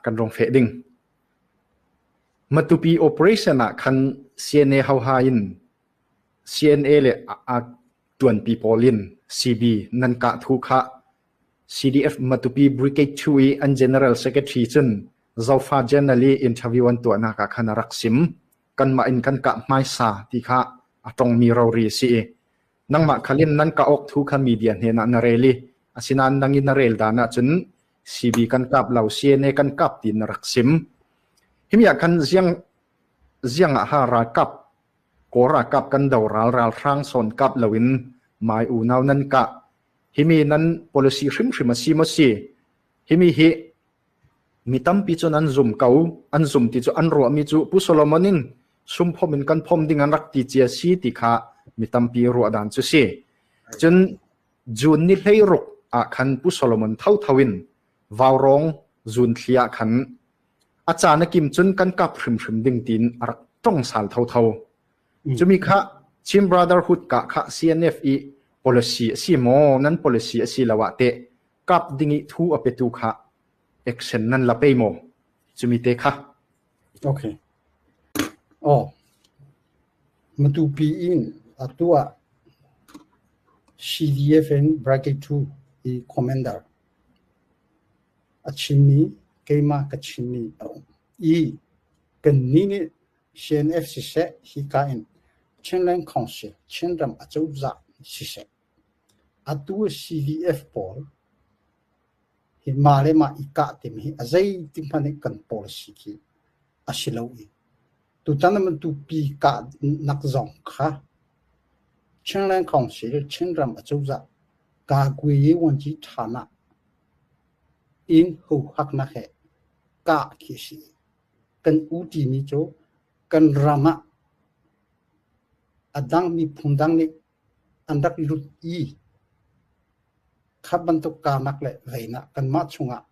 kan rong feh ding. Matupi operation ah khan CNA hauha in CNA le a ṭuanpi pawl in CB nan kah thu kha CDF Matupi Brigade 2 i an General Secretary cun Zofa Journal i interview an tuahnak ah khan a rak sim. Kanmah in kan kah hmaisa ti kha a tongmi rori a si i nangmah khalin nan kah awk thu kha media hnenah na rel i asinain nang in na rel dan ahcun CB kan kap lo CNA kan kap tiin na rak sim. Himi ah khan ziang ziang ah ha ralkap Kawl ralkap kan do ral ralhrang sawn kap loin mai unau nan kah. Himi nan policy hrimhrim a si maw si? Himi hi mi tampi cu nan zum ko. An zum ti cu an ruahmi cu Pu Solomon in sumphom in kan phom ding an rak ti cia si ti kha mi tampi ruahdan cu si. Cun June ni 16 ah khan Pu Solomon thotho in Vaurawng zun thli ah khan a caan a kim cun kan kap hrimhrim ding tiin a rak tong sal thotho. Cumi kha Chin Brotherhood ka kha CNF i policy a si maw nan policy a si lo ah teh kap ding i thu a petu kha action nan la pe maw? Cumi te kha. Okay. Oh. Matupi in atu ah CDF in bracket 2 i commander a chimmi keimah ka chimmi a um i kannih nih CNF siseh hika in Chinland Council Chinram acozah siseh atu CDF pawl hi mah le mah i kah timi hi a zeitik hmanh in kan policy khi a si lo i tutan tupi kahnak zong kha Chinland Council Chinram acozah Kagwe Wanci ṭhan ah inn huhaknak he kah khi a si. Kan u timi cu kan ram ah a dang miphun dang nih an rak lut i kha bantuk karnak le veinak kanmah chungah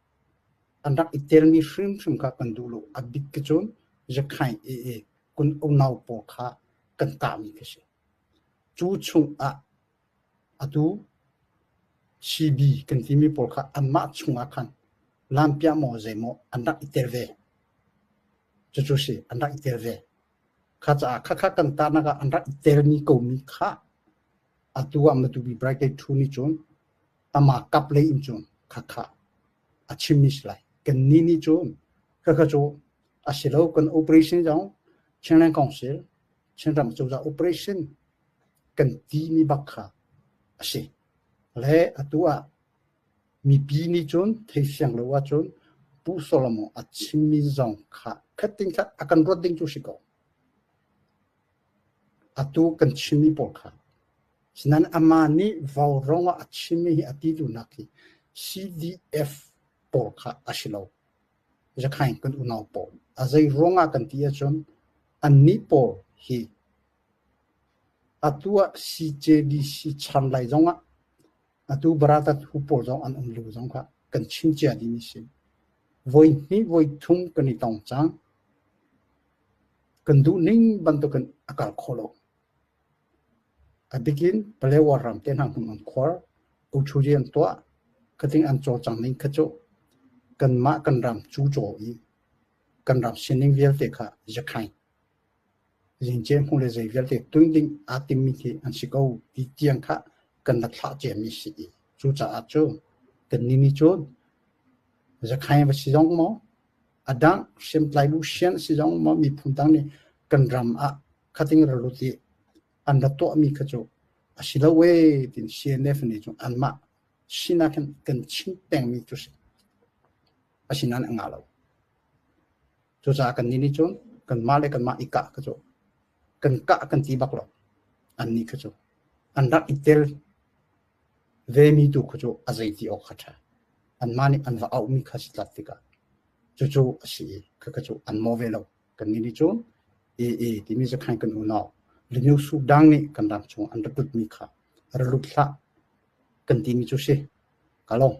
an rak i telmi hrimhrim kha kan duh lo. A bik khi cun Zakhain AA kun unau pawl kha kan kahmi khi si. Cu chungah Atu CB kan timi pawl kha anmah chungah khan lampiah maw zeimaw an rak i tel ve. Cucu si an rak i tel ve. Kha caah khakha kan tahnak ah an rak i telmi komi kha atu ah Matupi Brigade 2 nih cun amah kap lei in cun khakha a chimmi si lai. Kannih nih cun khakha cu a si lo kan operation zong Chinland Council Chinram cozah operation kan timi bak kha a si. Le atu ah mipi nih cun theifiang lo ahcun Pu Solomon a chimmi zong kha khatin khat a kan ruat ding cu si ko. Atu kan chimmi pawl kha. Sinain amah nih vaurawng ah a chimmi hi a ti duhnak hi CDF pawl kha a si lo. Zakhain kan unau pawl. A zei ruangah kan ti ahcun annih pawl hi Atu ah CJDC chan lai zongah atu Baratat hu pawl zong an um lu zong kha kan chim cia ding a si. Voi hnih voi thum kan i tong cang. Kan duh ning bantukin a kal kho lo. A bikin Palewa ram te hna hmun an khuar, Uchuji an tuah, khating an cawlcang ning kha cu kanmah kan ram cu caw i kan ram sining vialte kha zakhain Zingce hmu le zei vialte tun ding aa timmi khi an si ko ti tiang kha kan rak thlah ciami si i cucaah cu kannih nih cun Zakhain va si zong maw a dang hriamtlai bu sian si zong maw miphun dang nih kan ram ah khating ra lut i an ra tuahmi kha cu a si lo ee tiin CNF nih cun anmah sinak hin kan chim pengmi cu si. Asinain a ngah lo. Cucaah kannih nih cun kanmah le kanmah i kah kha cu kan kah kan ti bak lo. Annih kha cu an rak i tel vemi tu kha cu a zei ti awk kha ṭha. Anmah nih an va auhmi kha si tlat tikah cucu a si i khakha cu an maw ve lo. Kannih nih cun AA timi zakhain kan unau Linu Sudang nih kan ram chung an ra tutmi kha ra lut hlah kan timi cu si. Ka lawm.